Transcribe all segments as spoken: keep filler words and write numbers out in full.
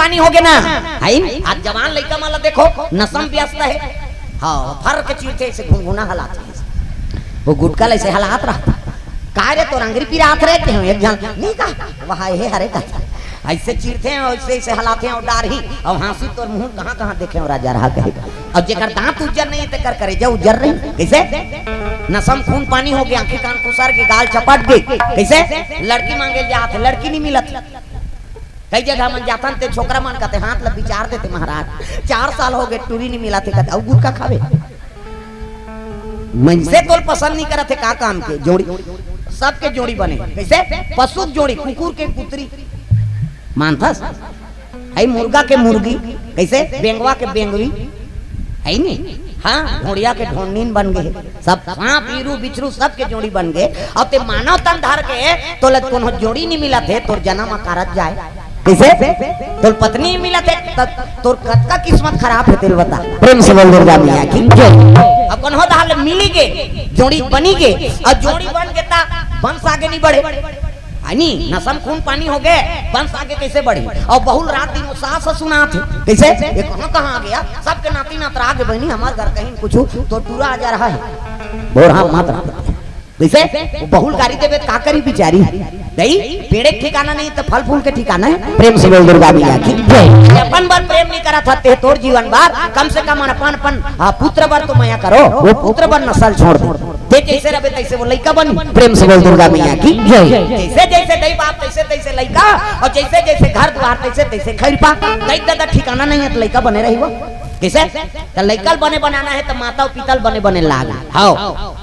पानी होगे ना। है नी? आज जवान लइका मन ला देखो, नशा म व्यस्त हे। हाँ, फर के चीरथे, अइसे घुनघुना हलाथे। वो गुटका ल अइसे हलात रहथे। "काय रे, तोर अंगरी पिरात रे?" कहेंव, एक झन, "नी का, वहाँ हे हरे," कथे। अइसे चीरथे, अइसे, अइसे हलाथे, अउ डारही, अउ हाँसही, "तोर मुँह कहाँ, कहाँ देखेंव राजा रहा," कहे। अउ जेकर दाँत उज्जर नइ हे, तेकर करेजा उज्जर रही। कइसे? नशा म खून पानी होगे, आँखी कान खुसर गे, गाल चपट गे। कइसे? लड़की माँगे ल जात हे, लड़की नी मिलत। कई जगह मन जाथन ते छोकरा मन कथे, हाथ ल बिचार देथे, "महाराज, चार साल होगे, टूरी नी मिलत हे," कथे, "अउ गुटका खाबे?" मनसे तोल पसंद नी करत हे, का काम के जोड़ी, सबके जोड़ी बने। कइसे? पशु के जोड़ी, कुकुर के कुतरी, मानथस? है मुर्गा के मुर्गी, कइसे? बेंगवा के बेंगवी, है नी? हाँ, ढोड़िया के ढोंडीन बन गे। सब सांप, ईरू, बिच्छरू, सबके जोड़ी बन गे। अउ ते मानव तन धर के तोला कोनो जोड़ी नी मिलत हे, तोर जनम अकारथ जाय। कइसे? तोर पत्नी मिलत हे, त तोर कतका किस्मत खराब हे, तेला बता। प्रेम से बोल दुर्गा मैया की जय। अब कोनो डहर ले मिली गे, जोड़ी बनी गे, अउ जोड़ी बन गे त वंश आगे नी बढ़े। है नी? नशा म खून पानी होगे, वंश आगे कइसे बढ़ी? अउ बहू ल रात दिन वो सास ह सुनात हे। कइसे? "ये कहाँ, कहाँ आ गे? सबके नाती नतरा गे बहिनी, हमर घर कहीं कुछू तो टूरा आ जा रहा है।" बोरहा मत रहा। कइसे? वो बहू ल गारी देबे त का करही बिचारी? दई, पेड़े के ठिकाना नहीं त फल फूल के ठिकाना हे। प्रेम से बोल दुर्गा मैया की जय। अपन बर प्रेम नी करत हस ते तोर जीवन बर, कम से कम अपन, अपन, हाँ, पुत्र बर तो मया करो। वो पुत्र बर नशा ल छोड़ दे। ते जइसे रहिबे तइसे वो लइका बनही। प्रेम से बोल दुर्गा मैया की जय। जइसे जइसे दई बाप तइसे तइसे लइका, अउ जइसे जइसे घर दुवार तइसे तइसे खइरपा। दई ददा ठिकाना नइ हे त लइका बने रही वो। कइसे? त लइका ल बने बनाना हे त माता अउ पिता ल बने बने लाग। हव।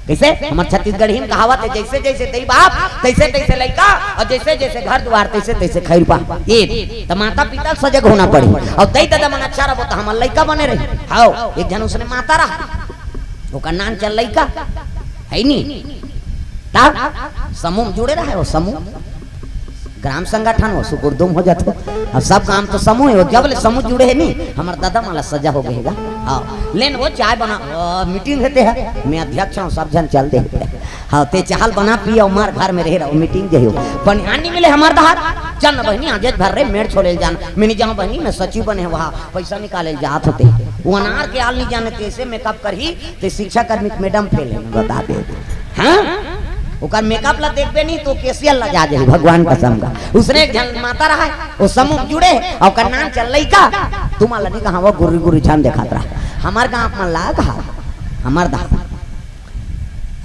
कइसे? हमर छत्तीसगढ़ी म कहावत हे, "जइसे जइसे दई बाप तइसे तइसे लइका, अउ जइसे जइसे घर दुवार तइसे तइसे खइरपा।" ए, त माता पिता ल सजग होना पड़ही। अउ दई ददा मन अच्छा रहिबो त हमर लइका बने रही। हव, एक झन उसने माता रहा। ओकर नान चल लइका, है नी? तब समूह म जुड़े रहे, वो समूह, ग्राम संगठन, वो सुकुरदुम हो जाथे। अब सब काम तो समूह हे, वो जब ले समूह जुड़े हे नी, हमर ददा मन ला सजा हो गे हे गा। हाँ, लेन वो चाय बना, वो मीटिंग हे ते ह, मैं अध्यक्ष हूँ, सब झन चल दे हे। हाँ, ते चाय ल बना, पी अउ मार, घर में रहे रहो, मीटिंग जे हो। पनिहार नी मिले हमर डहर, चल न बहिनी, आजेच भर रे, मेड़ छोले ल जाना। मैं नी जाहूँ बहिनी, मैं सचिव बने हँव, वहाँ पइसा निकाले ल जात हों ते। वो अनार के आल नी जाने, तइसे मेकअप करही, ते शिक्षा कर्मी के मैडम फेल हे, मैं बता दे। हाँ? ओकर मेकअप ला देखबे नहीं तो केसियल ला जा जाही, भगवान कसम का। उसने एक झन माता रहा, वो समूह जुड़े, अउ ओकर नान चल लइका, तुमन ला नी कहा, वो गुर्री गुर्री झन देखात रहा। हमर गाँव मन ला कहा, हमर दा।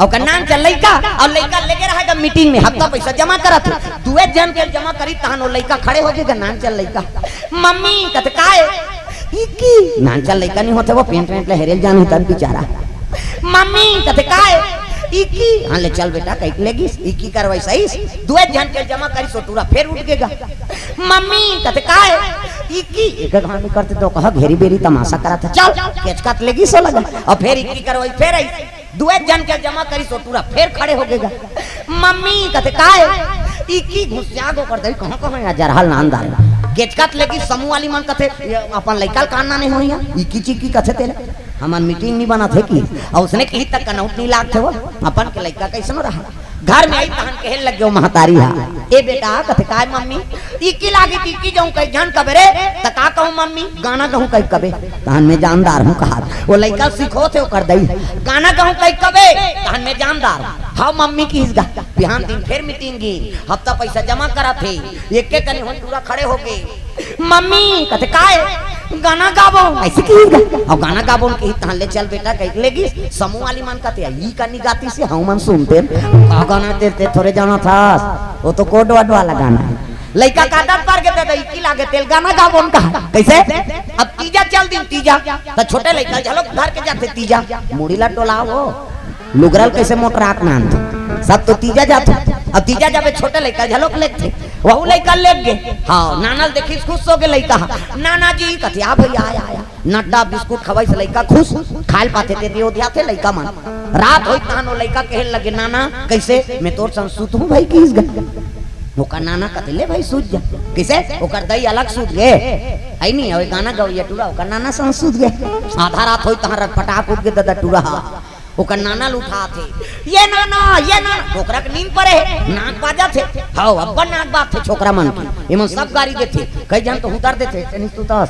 अउ ओकर नान चल लइका, अउ लइका लेगे रहा गा मीटिंग में, हफ्ता पइसा जमा करत हे। दुए झन के जमा करी, तहन वो लइका खड़े होगे गा, नान चल लइका। "मम्मी," कथे, "काय?" "इकी।" नान चल लइका नी होथे, वो पेंट वेंट ला हेरे ल जान हे तब बिचारा। "मम्मी," कथे, "काय?" "इकी।" "हाँ, ले चल बेटा," कहिके लेगिस, इकी करवाइस, आइस, दुए झन के जमा करिस, वो टूरा फेर उठ गे गा। "मम्मी," कथे, "काय?" "इकी।" एक घानी करते तो कहा, "घेरी बेरी तमाशा करत हे, चल।" केचकत लेगिस वो लगा, अउ फेर इकी करवाइस, फेर आइस। दुए झन के जमा करिस, वो टूरा फेर खड़े होगे गा। "मम्मी," कथे, "काय?" "इकी।" घुसिया गे ओकर दई, कहाँ कहाँ या जरहल नान दान। केचकत लेगिस समूह वाली मन कथे, "ये अपन लइका ल कान नाने होही, इकी चिकी कथे तेला। हमन मीटिंग नी बनत हे कि?" अउ उसने कही तक कनौत नी लागथे वो, अपन के लइका कइसनो रहा। घर में आई तहन कहे लग गे वो महतारी हा, "ए बेटा," कथे, "काय मम्मी?" "इकी लागे, इकी जाऊं कहि झन कबे रे।" "त का कहूं मम्मी?" "गाना गाहूं कहि कबे।" "तहन मैं जानदार हूं," कहा। वो लइका सिखोथे ओकर दई, "गाना गाहूं कहि कबे।" "तहन मैं जानदार हूं।" "हव मम्मी," किहिस गा। बिहान दिन फेर मीटिंग गे, हफ्ता पइसा जमा करत हे, एके कनी होन टूरा खड़े होगे। "मम्मी," कथे, "काय?" "गाना गाबो।" अइसे किहिस गा। "अउ गाना गाबो न," किहिस, "तहन ले चल बेटा," कहिके लेगिस। समूह वाली मन कथे, "ई का नी गातिस हे, हमन सुनतेन।" "का गाना ते, ते थोरे जानत हस, वो तो कोड वर्ड वाला गाना हे।" लइका का आदत पर गे, "ददा, इकी लागे तेला गाना गाबो न," कहा। कइसे? अब तीजा चल दिन तीजा, त छोटे लइका ल घलो धर के जाथे तीजा, मुड़ी ला डोलाओ, लुगरा ल कइसे मोटरात नानथे, सब तो तीजा जाथे। अब तीजा जाबे छोटे लइका ल घलो लेगथे, वहू लइका ल लेग गे। हाँ, नाना ल देखिस खुश होगे लइका हा। "नाना जी," कथे, "आ भइया, आया, आया।" नड्डा बिस्कुट खवाइस लइका खुश, खाय ल पाथे ते दियो दियाथे लइका मन। रात होइस तहन वो लइका कहे लगे, "नाना, कइसे? मैं तोर संग सुतहूं भई," किहिस गा। ओकर नाना कथे, "ले भई, सुत जा।" कइसे? ओकर दई अलग सुत गे, है नी? अउ गाना गवइया टूरा, ओकर नाना संग सुत गे। आधा रात होइस तहन रटपटाक उठ गे ददा टूरा हा। ओकर नाना ल उठात हे, "ये नाना, ये नाना।" डोकरा के नींद परे हे, नाक बाजत हे। हव, अब्बड़ नाक बाजथे छोकरा मन के। एमन सब गारी देथे, कई झन तो हुतर देथे, "तेनी सुतस,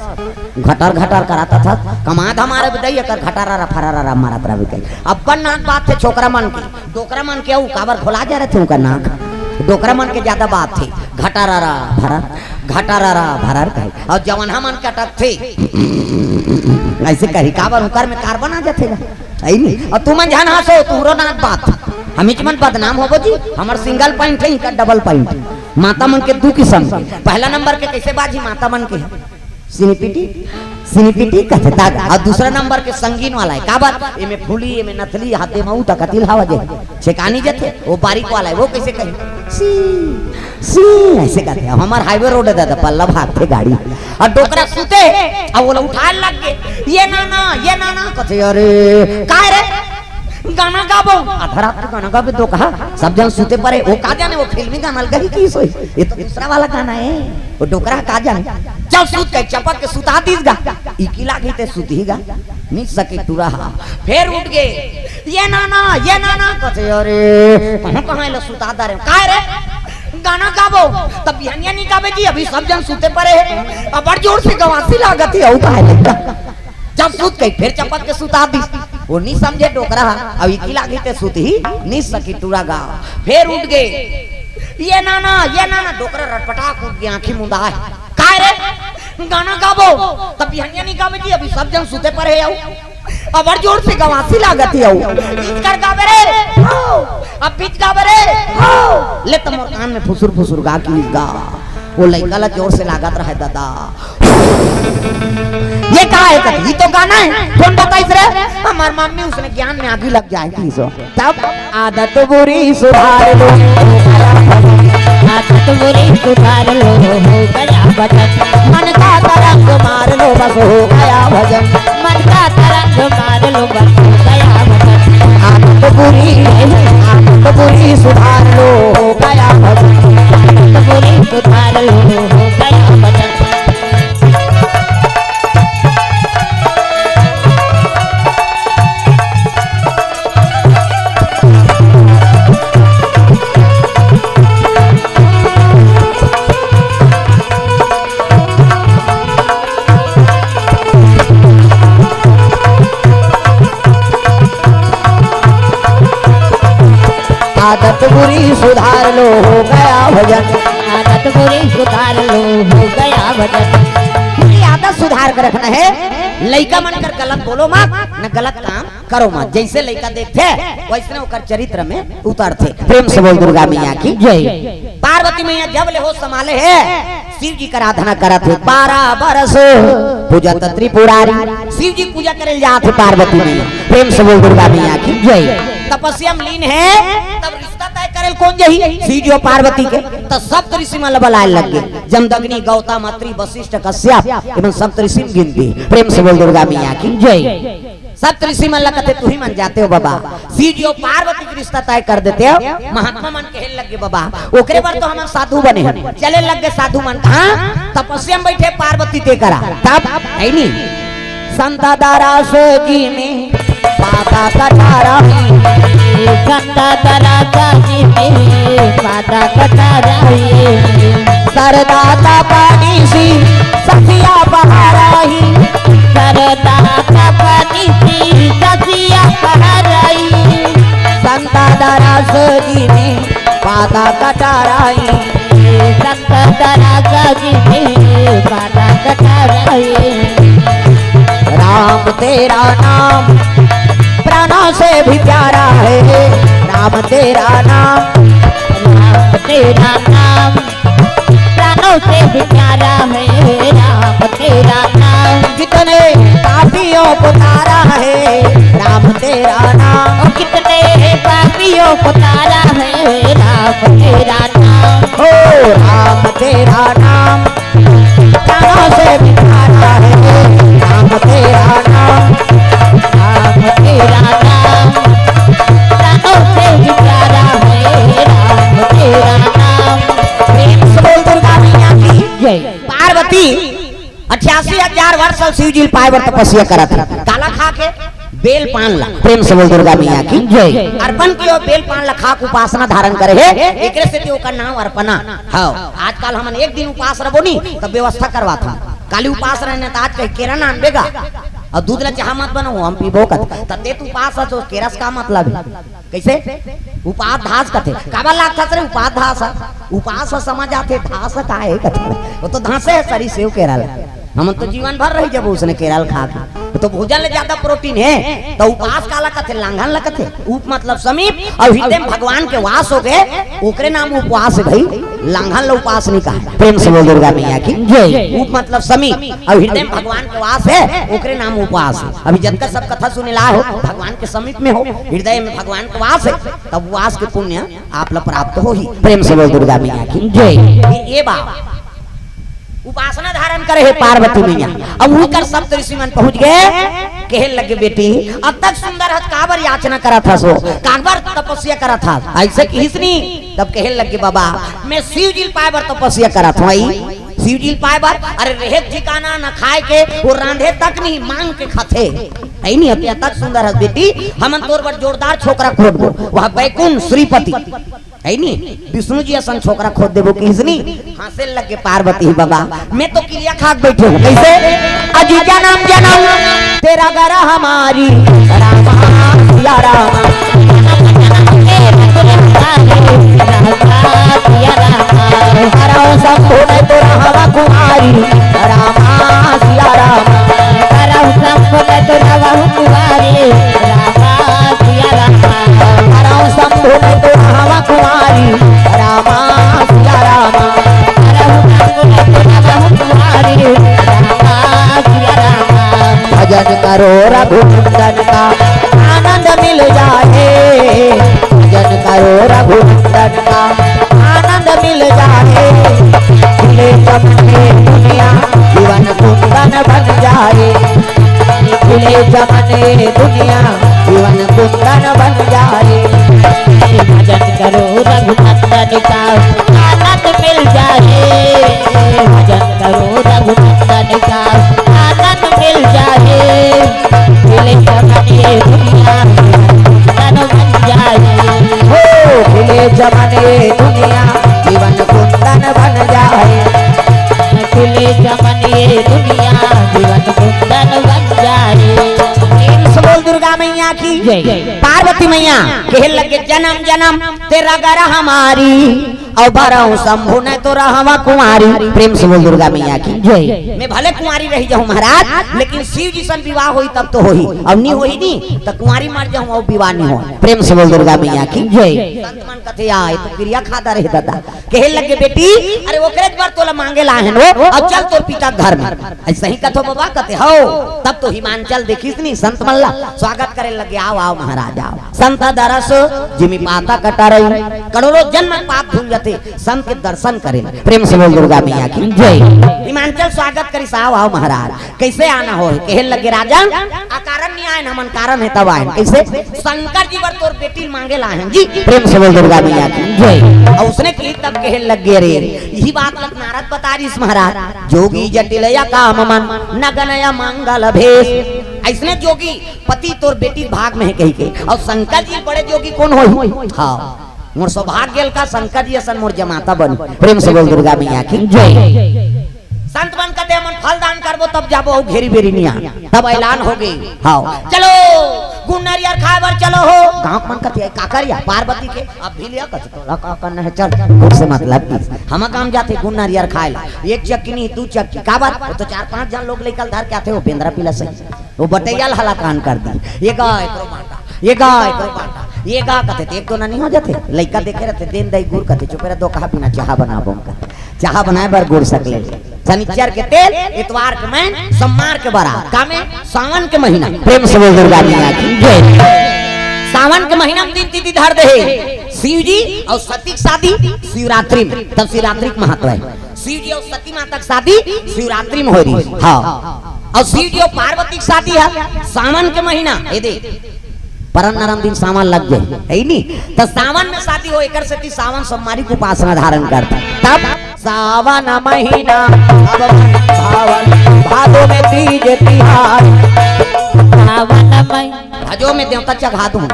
घटर घटर करात हस, कमा धमा रबे दई, एकर घटरारा फरारारा मारत रबे कई।" अब्बड़ नाक बाजथे छोकरा मन के। डोकरा मन के अउ काबर खोला जा रथे ओकर नाक? डोकरा मन के ज्यादा बाजथे, घटरारा फरार, घटरारा फरार कहे। अउ जवनहा मन के अटकथे, अइसे कही, काबर ओकर में कार्बन आ जाथे गा। सही नहीं। अउ तुमन झन हंसो, तुहरो नाक बाजथे। हमीच मन बदनाम होबो जी, हमर सिंगल पॉइंट हे, इनकर डबल पॉइंट। माता मन के दू किसम के। पहला नंबर के कइसे बाजही माता मन के? सिनिपिटी, सिनिपिटी कथे तागा। अउ दूसरा नंबर के संगीन वाला हे। काबर? एमे फूली, एमे नथली, हाथे म उता कतिल हवा जे। छेकानी जथे, वो बारीक वाला हे, वो कइसे कही? सी, सी, अइसे कथे। अब हमर हाईवे रोड हे दादा, पल्ला भागथे गाड़ी। अउ डोकरा सुते हे, अउ ओला उठाय ल लग गे। "ये नाना, ये नाना," कथे, "अरे, काय रे? गाना गाबो।" आधा रात के गाना गाबे डोकरा, सब झन सुते परे, वो का जाने, वो फिल्मी गाना ल गाही कि सोई। ये तो दूसरा वाला गाना हे, वो डोकरा का जाने। चल सुत के, चपक के सुता दीस गा। इकी लागही ते सुतही गा। नी सके टूरा हा। फेर उठ गे। "ये नाना, ये नाना," कथे, "अरे, कहाँ कहाँ एला सुता डारे हँव?" "काय रे? गाना गाबो।" "तब बिहनिया नी गाबे जी, अभी सब झन सुते परे हे।" "अब्बड़ जोर से गवासी लागत हे, अउ काय लइका।" जब सुत गई, फेर चपक के सुता दीस। वो नी समझे डोकरा हा, अउ इकी लागही ते सुतही नी सके टूरा गा। फेर उठ गे। "ये नाना, ये नाना," डोकरा रटपटा के उठ गे, आँखी मुंदाय। "काय रे? गाना गाबो।" "तब बिहनिया नी गाबे जी, अभी सब झन सुते परे हे अउ।" "अब्बड़ जोर से गवासी लागत हे अउ।" "बीच कर गाबे रे, हव। अब बीच गाबे रे, हव।" "ले त मोर कान में फुसुर फुसुर गा, कि गा।" वो लइका ला जोर से लागत रहय दादा। "ये का हे?" कथे, "ये तो गाना हे।" "कोन बताइस रे?" "हमर मम्मी, उसने ज्ञान में आगी लग जाय कहिस ओ।" तब आदत बुरी सुधार लो, आदत बुरी सुधार लो, हो गया वजन। मन का तरंग मार लो, बस हो गया वजन। मन का तरंग मार लो, बस हो गया वजन। आदत बुरी, आदत बुरी सुधार लो, हो गया वजन। आदत बुरी सुधार लो, हो गया वजन। आदत बुरी सुधार लो, हो गया वजन। आदत बुरी सुधार लो, हो गया वजन। ये आदत सुधार के रखना हे। लइका मन कर गलत बोलो मत, न गलत काम करो मत। जइसे लइका देखथे, वइसने ओकर चरित्र में उतरथे। प्रेम से बोल दुर्गा मैया की जय। पार्वती मैया जब ले होश संभाले हे, शिव जी के आराधना करत हे। बारह बरस पूजत त्रिपुरारी, शिव जी पूजा करे ल जात हे पार्वती मैया। प्रेम से बोल दुर्गा मैया की जय। तपस्या में लीन हे, तब रिश्ता तय करे ल कोन जही? शिव जी अउ पार्वती के। त सप्त ऋषि मन ल बलाय लग गे, जमदग्नि, गौतम, अत्रि, वशिष्ठ, कश्यप, एमन सप्त ऋषि म गिनती। प्रेम से बोल दुर्गा मैया की जय। सप्त ऋषि मन ल कथे, "तुही मन जाते हो बाबा, शिव जी अउ पार्वती के रिश्ता तय कर देते हो।" महात्मा मन कहे लग गे, "बाबा, ओकरे बर तो हमन साधु बने हन।" चले लग गे साधु मन, हाँ, तपस्या में बैठे पार्वती ते करा। तब है नी, संता दारा सो जी में पाता कटारा ही। संता दारा सो जी में पाता कटारा ही। सरदा का पानी सी सखिया बहारा ही। सरदा का पानी सी सखिया बहारा ही। संता दारा सो जी में पाता कटारा ही। संता दारा सो जी में पाता कटारा ही। राम तेरा नाम प्राणों से भी प्यारा है, राम तेरा नाम। राम तेरा नाम प्राणों से भी प्यारा है, राम तेरा नाम। कितने पापियों को तारा है, राम तेरा नाम। कितने पापियों को तारा है, राम तेरा नाम। ओ राम तेरा नाम प्राणों से भी प्यारा है, राम तेरा नाम। राम तेरा नाम प्राणों से भी प्यारा है, राम तेरा नाम। प्रेम से बोल दुर्गा मैया की जय। पार्वती अठासी हजार वर्ष अउ शिव जी ल पाए बर तपस्या करत हे। काला खा के? बेल पान ला, प्रेम से बोल दुर्गा मैया की जय। अर्पण कियो बेल पान ला खाके उपासना धारण करे हे, एकरे सेती ओकर नाम अर्पणा। हाँ, आजकल हमन एक दिन उपास रबो नी, तब व्यवस्था करवाथन। काली उपास रहने त आज कहे केरा नानबे गा, अउ दूध ला चाहा मत बनाओ, हम पीबो कथे। त ते तो उपास हस, केरा से का मतलब हे? कइसे? उपास धास कथे। काबर लागथस रे उपास धास? उपास ह समझ आथे, धास का हे कथे। वो तो धासे हे सरी सेव केरा ला। हमन तो जीवन भर रहि जबो उसने केरा ल खाके। वो तो भोजन ले जादा प्रोटीन हे। त उपास काला कथे? लांघन ला कथे। उप मतलब समीप, अउ हृदय में भगवान के वास होगे, ओकरे नाम उपवास हे भई। लांघन ला उपास नइ कहे। प्रेम से बोल दुर्गा मैया की जय। उप मतलब समीप, अउ हृदय में भगवान के वास हे, ओकरे नाम उपवास हे। अभी जतका सब कथा सुने ला हो, भगवान के समीप में हो, हृदय में भगवान के वास हे, तब उपवास के पुण्य आप ला प्राप्त होही। प्रेम से बोल दुर्गा मैया की जय। ये, ये बात उपासना धारण करे हे पार्वती मैया। अब उनकर सप्त ऋषि मन पहुंच गे, कहे लगे, "बेटी, अतक सुंदर हस, काबर याचना करत हस हो, काबर तपस्या करत हस?" अइसे किहिस नी, तब कहे लगे, "बाबा, मैं शिव जी ल पाए बर तपस्या करत हंव, शिव जी ल पाए बर, अरे रहे ठिकाना न खाए के, वो रांधे तक नहीं, मांग के खाथे।" हे नी, अतक सुंदर हस बेटी, हमन तोर बर जोरदार छोकरा खोजबो, वो बैकुंठ श्रीपति। हे नी, विष्णु जी असन छोकरा खोज देबो किहिस नी। हांसे लगे पार्वती, "बाबा, मैं तो किरिया खाके बइठे हंव।" कइसे? "अजी जनम जनम तेरा गर हमारी, रामा सिया रामा। हरौ शंभु नहीं तो रहवा कुमारी, रामा सिया रामा। हरौ शंभु नहीं तो रहवा कुमारी, रामा सिया रामा। हरौ शंभु नहीं तो रहवा कुमारी, रामा सिया रामा। हरौ शंभु नहीं तो रहवा कुमारी, रामा सिया रामा। भजन करो रघुनंदन का, आनंद मिल जाए।" भजन करो रघुनंदन का, आनंद मिल जाए। खुले चमने दुनिया, जीवन कुंदन बन जाए। खुले चमने दुनिया, जीवन कुंदन बन जाए। भजन करो रघुनंदन का, आनंद मिल जाए। भजन करो रघुनंदन का, आनंद मिल जाए। खुले चमने दुनिया, जीवन कुंदन बन जाए। हो, खुले चमने दुनिया, जीवन कुंदन बन जाए। खुले चमने दुनिया, जीवन कुंदन बन जाए। प्रेम से बोल दुर्गा मैया की जय। पार्वती मैया कहे लगे, "जनम जनम तेरा गर हमारी, अउ भरौ शंभु नहीं तो रहवा कुमारी।" प्रेम से बोल दुर्गा मैया की जय। मैं भले कुंवारी रहि जाहूं महाराज, लेकिन शिव जी सन विवाह होही तब तो होही, अउ नी होही नी त कुंवारी मर जाहूं अउ विवाह नी होही। प्रेम से बोल दुर्गा मैया की जय। संत मन कथे, "आ, ये तो किरिया खादा रहे दादा।" कहे लगे, "बेटी, अरे ओकरे बर तोला मांगे ला आए हन वो, अउ चल तोर पिता घर में।" अइसे ही कथो बाबा, कथे, "हव।" तब तो हिमांचल देखिस नी संत मन ला, स्वागत करे लगे, "आव, आव महाराज, आव।" संत दरस जिमि पाता कटारई, करोड़ों जन्म पाप धुल जथे, संत के दर्शन करे। प्रेम से बोल दुर्गा मैया की जय। हिमांचल स्वागत करिस, "आव, आव महाराज।" कइसे आना होही? कहे लगे, "राजन, अकारण नइ आएन, हमन कारण हे तब आएन।" कइसे? "शंकर जी बर तोर बेटी ल मांगे ला आए हन जी।" प्रेम से बोल दुर्गा मैया की जय। अउ उसने कही तब कहे लगे, "अरे, इही बात ल नारद बता रिहिस महाराज, जोगी जटिल या काम मन, नगन या मंगल भेष।" अइसने जोगी पति तोर बेटी भाग में हे कहिके। अउ शंकर जी बड़े जोगी कोन होही? हाँ, मोर सौभाग्य ल का शंकर जी असन मोर जमाता बनी। प्रेम से बोल दुर्गा मैया की जय। संत मन कथे, "हमन फल दान करबो तब जाबो, अउ घेरी बेरी नइ आ।" तब ऐलान होगे, "हव, चलो गुड़ नरियर खाए बर चलो हो।" गांव के मन कथे, "ए, का करिया पार्वती के?" "अब भी लिया कथे, तोला का करना हे, चल, गुड़ से मतलब की।" हम गांव जाथे गुड़ नरियर खाए ला, एक चक्की नहीं, दू चक्की, काबर? वो तो चार पांच झन लोग लइका ल धर के आथे, वो बेंदरा पिला सही, वो बटैया ल हलाकान कर दी। "ये गा एकरो बांटा, ये गा एकरो बांटा, ये गा," कथे, त एक दो ननी हो जाथे, लइका देखे रहथे, "देन दई गुड़," कथे, "चुपे रह, दो कहा बिना चाहा बनाबो," कथे। चाहा बनाए बर गुड़ सकले। शनिचर के तेल, इतवार के मैन, सोमवार के बरात। का में? सावन के महीना। प्रेम से बोल दुर्गा मैया की जय। सावन के महीना में दिन तिथि धर दे हे शिव जी अउ सती के शादी शिवरात्रि में, तब शिवरात्रि के महत्व हे। शिव जी अउ सती माता के शादी शिवरात्रि में होय रहिस। हाँ, अउ शिव जी अउ पार्वती के शादी हे सावन के महीना। ए दे, परन नरम दिन सावन लग जाय, हे नी? त सावन में शादी हो, एकर सेती सावन सोमवारी के उपासना धारण करथे। तब सावन महीना अब मन भावन, भादो में तीज तिहार। सावन महीना देवता चघा दूं।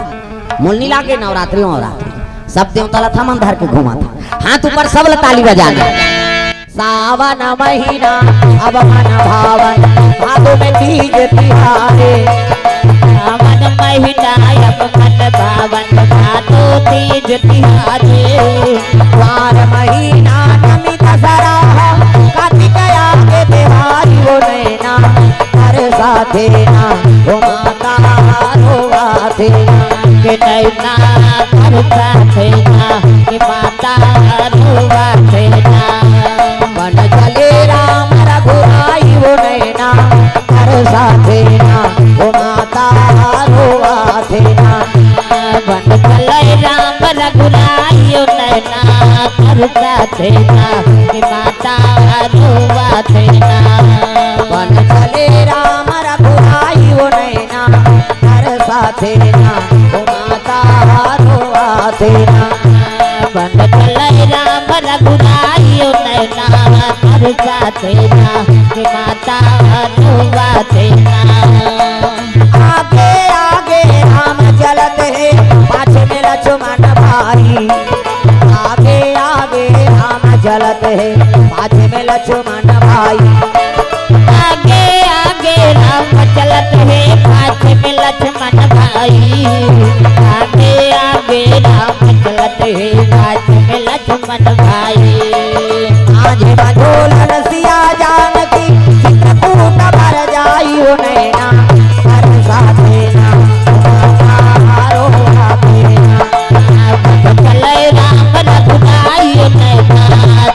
मोला नइ लागे नवरात्रि, नवरात्रि। सब देवता ला थमन धर के घूमत हे। हाथ ऊपर, सब ला ताली बजाना। सावन महीना अब मन भावन, भादो में तीज तिहारे। सावन महीना अब मन भावन, भादो तीज तिहारे। कुआर महीना नमी दसहरा, कार्तिक आगे देवारी ओ नैना, तरसाथे ना ओ माता रोवाथे ना। के नैना तरसाथे ना, के माता रोवाथे ना। बन चले राम रघुराई ओ नैना, तरसाथे ना ओ माता रोवाथे ना। बन चले राम रघुराई ओ नैना, तरसाथे ना, के माता रोवाथे ना। बन चले राम रघुराई ओ नैना, तरसाथे ना ओ माता रोवाथे ना। बन चले राम रघुराई ओ नैना, तरसाथे ना, के माता रोवाथे ना। आगे आगे राम चलत हे, पाछे में लक्ष्मण भाई। आगे आगे राम चलत हे, पाछे में लक्ष्मण भाई। आगे आगे राम चलत हे, पाछे में लक्ष्मण भाई। आगे आगे राम चलत हे, पाछे में लक्ष्मण भाई। माझे बझोलन सिया जानकी, चित्रकूट भर जाई ओ नैना, तरसाथे ना ओ माता रोवाथे ना। बन चले राम रघुराई ओ नैना,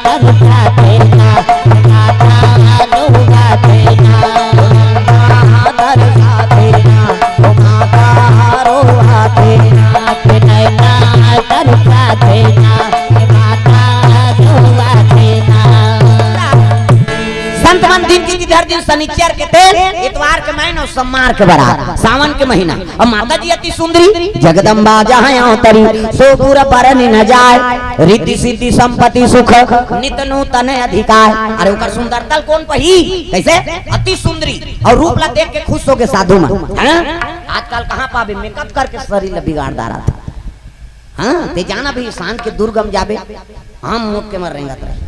तरसाथे ना ओ माता रोवाथे ना। तरसाथे ना ओ माता रोवाथे ना। के नैना तरसाथे ना, के माता रोवाथे ना। संत मन दिन की धर दिन शनिचर के तेल, इतवार के मैन अउ सोमवार के बरात, सावन के महीना। अब माता जी अति सुंदरी, जगदम्बा जहाँ अवतरी, सो पुर बरनि न जाय। रिद्धि सिद्धि संपत्ति सुख, नित नूतन अधिकार। अरे ओकर सुंदरता ल कोन पही? कइसे? अति सुंदरी। अउ रूप ला देख के खुश होगे साधु मन, है ना? आजकल कहाँ पाबे, मेकअप करके शरीर ला बिगाड़ डारथे। हाँ, ते जाना भी, शान के दुर्गम जाबे, आम मोट के मर रेंगत रही।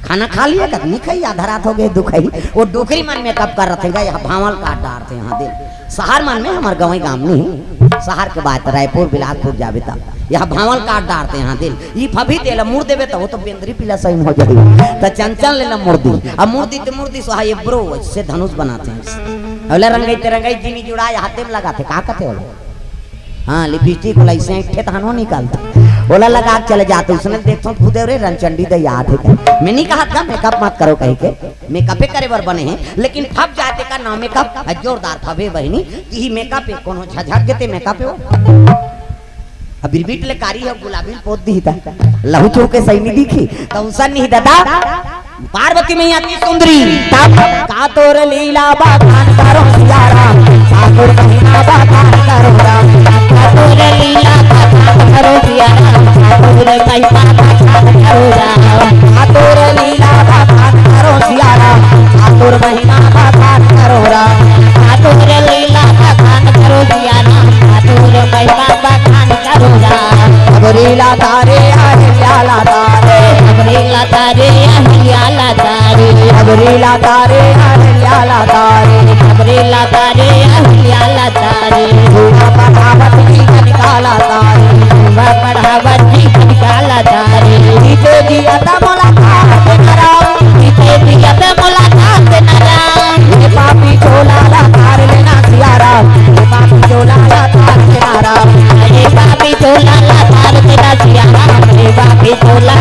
खाना खा लिया कत, नइ खाई, आधा रात होगे, दुखई। ओ डोकरी मन मेकअप करत हे गा, यहाँ भांवल काट डारथे यहाँ दिन। सहर मन में, हमर गंवई गांव नइ हे, सहर के बात, रायपुर, बिलासपुर जाबे त यहाँ भांवल काट डारथे यहाँ दिन। ई फभी तेला मुड़ देबे त ओ तो बेंदरी पिला सही हो जाही। त चंचल ले ला मुड़ दी, अब मुड़ दी ते मुड़ दी, सो हा ये ब्रो से धनुष बनाथे। ओला रंगई ते रंगई जिनी जुड़ाय हाथे में लगाथे, का कथे ओला? हाँ, लिपस्टिक ओला अइसे अइंठथे तहन ओ निकलथे। ओला लगा के चले जाथे, उसने देखथों खुदे, "रे रनचंडी दई आत हे का?" मैं नइ कहत का मेकअप मत करो कहिके, मेकअपे करे बर बने हे, लेकिन फब जाथे का ना मेकअप, आ जोरदार फबे बहिनी, तिही मेकअप हे, कोनो झझक गे ते मेकअप हे ओ। अब बिरबिट ले कारी हे, गुलाबी ल पोत दिही त, लहू चूह के सही नइ दिखी, त उसन नइ ददा। पार्वती मैया अति सुंदरी। तब का तोर लीला बखान करो सिया राम, का तोर महिमा बखान करो राम। का तोर लीला बखान करो सिया राम, का तोर महिमा बखान करो राम। का तोर लीला बखान करो सिया राम, का तोर महिमा बखान करो राम। का तोर लीला बखान करो सिया राम, का तोर महिमा बखान करो राम। अबरी लाता रे अहिल्या लाता रे, अबरी लाता रे अहिल्या लाता रे, अबरी लाता रे अहिल्या लाता रे, अबरी लाता रे अहिल्या लाता रे। धुआं बढ़ावत जी कनिका लाता रे, धुआं बढ़ावत जी कनिका लाता रे। जीते जी अता मुलाकात नरा, जीते जी अता मुलाकात नरा। ये पापी चोला ला तार लेना सिया राम, ये पापी चोला ला तार लेना राम। ये पापी चोला ला तार लेना सिया राम, ये पापी चोला